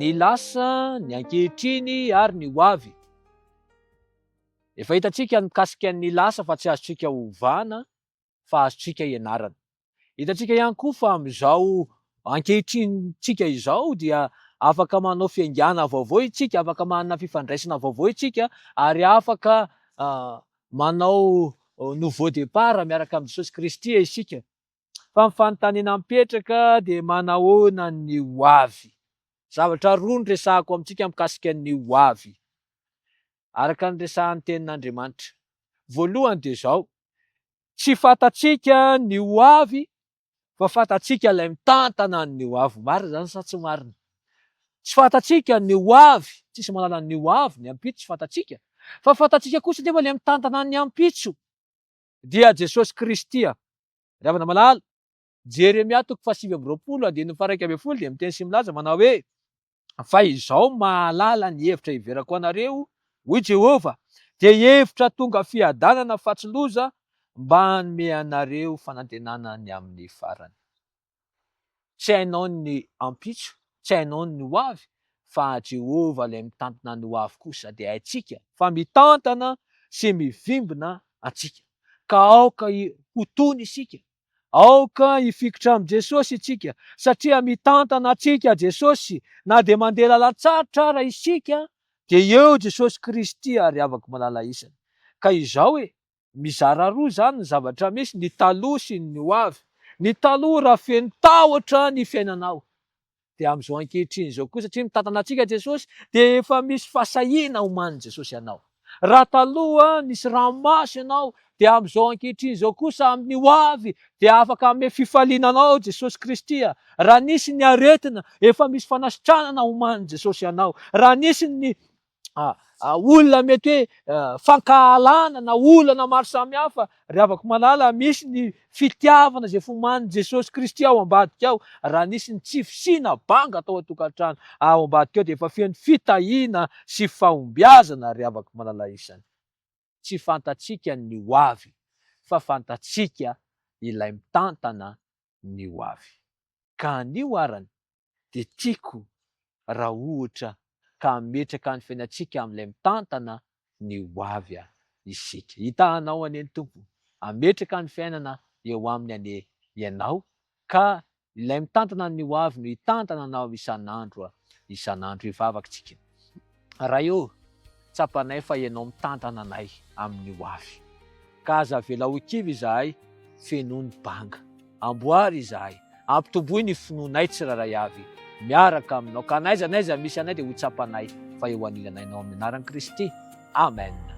Ny lasa, ny ankehitriny ary ny ho avy. Efa hitantsika ny mikasika ny lasa fa tsy azontsika ovana fa azontsika ianarana. Hitantsika ihany koa fa amin'izao ankehitrinintsika izao dia afaka manao fiaingàna vaovao isika, afaka manana fifandraisana vaovao isika ary afaka manao nouveau départ miaraka amin'i Jesosy Kristy isika. Fa ny fanontaniana mipetraka dia manahoana ny ho avy? Zavatra roa no resahako amintsika mikasika ny ho avy, araka ny resahan'ny tenin'Andriamanitra. Voalohany dia izao, Tsy fantatsika ny ho avy fa fantatsika ilay mitantana ny ho avy. Marina izany sa tsy marina? Tsy fantatsika ny ho avy, tsisy mahalala ny ho avy, ny ampitso tsy fantatsika. Fa fantatsika kosa anefa ilay mitantana ny ampitso dia Jesosy Kristy. Ry havana malala, Jeremia toko faha-29 andininy faha-11 dia miteny sy milaza manao hoe, Fa izao mahalala ny hevitra hiverako anareo, hoy Jehovah, dia hevitra tonga fiadanana fa tsy loza, mba hanome anareo fanantenana ny amin'ny farany. Tsy hainao ny ampitso, tsy hainao ny ho avy, fa Jehovah ilay mitantana ny ho avy kosa dia haintsika fa mitantana sy mivimbina antsika. Ka aoka ho tony isika Aoka hifikitra amin'i Jesosy isika, satria mitantana antsika Jesosy, na dia mandeha lalan-tsarotra ara isika, dia eo Jesosy Kristy ary havako malala isany. Ka izao e, mizara roa izany ny zavatra misy, ny taloha sy ny ho avy. Ny taloha raha feno tahotra ny fiainanao, Dia amin'izao ankehitriny izao koa, satria mitantana antsika Jesosy, dia efa misy fahasahiana omanin'i Jesosy anao. Raha taloha nisy ranomaso ianao, dia amin'izao ankehitriny izao kosa, amin'ny ho avy, dia afaka hanome fifaliana anao Jesosy Kristy. Raha nisy ny aretina, efa misy fanasitranana omanin'i Jesosy anao. Raha nisy ny olona mety hoe fankahalana na olana maro samihafa, ry havako malala, misy ny fitiavana izay fomanin'i Jesosy Kristy ao ambadika ao, raha nisy ny tsy fisiana banga tao an-tokantrano ao ambadika ao dia efa feno fitahiana sy fahombiazana ry havako malala isany. Tsy fantatsika ny ho avy fa fantatsika ilay mitantana ny ho avy. Ka anio arany dia tiako raha ohatra ka hametraka ny fiainantsika amin'ilay mitantana ny ho avy isika. Hitahanao anie ny Tompo, hametraka ny fiainana eo aminy anie ianao ka ilay mitantana ny ho avy no hitantana anao isan'andro isan'andro. Hivavaka isika. Ray ô, tsapanay fa Ianao mitantana anay amin'ny ho avy. Ka aza avela ho kivy izahay, fenoy ny banga. Amboary izahay, ampitomboy ny finoanay tsirairay avy miaraka Aminao, ka n'aiza n'aiza misy anay dia ho tsapanay fa eo anilanay Ianao amin'ny anaran'i Kristy. Amen.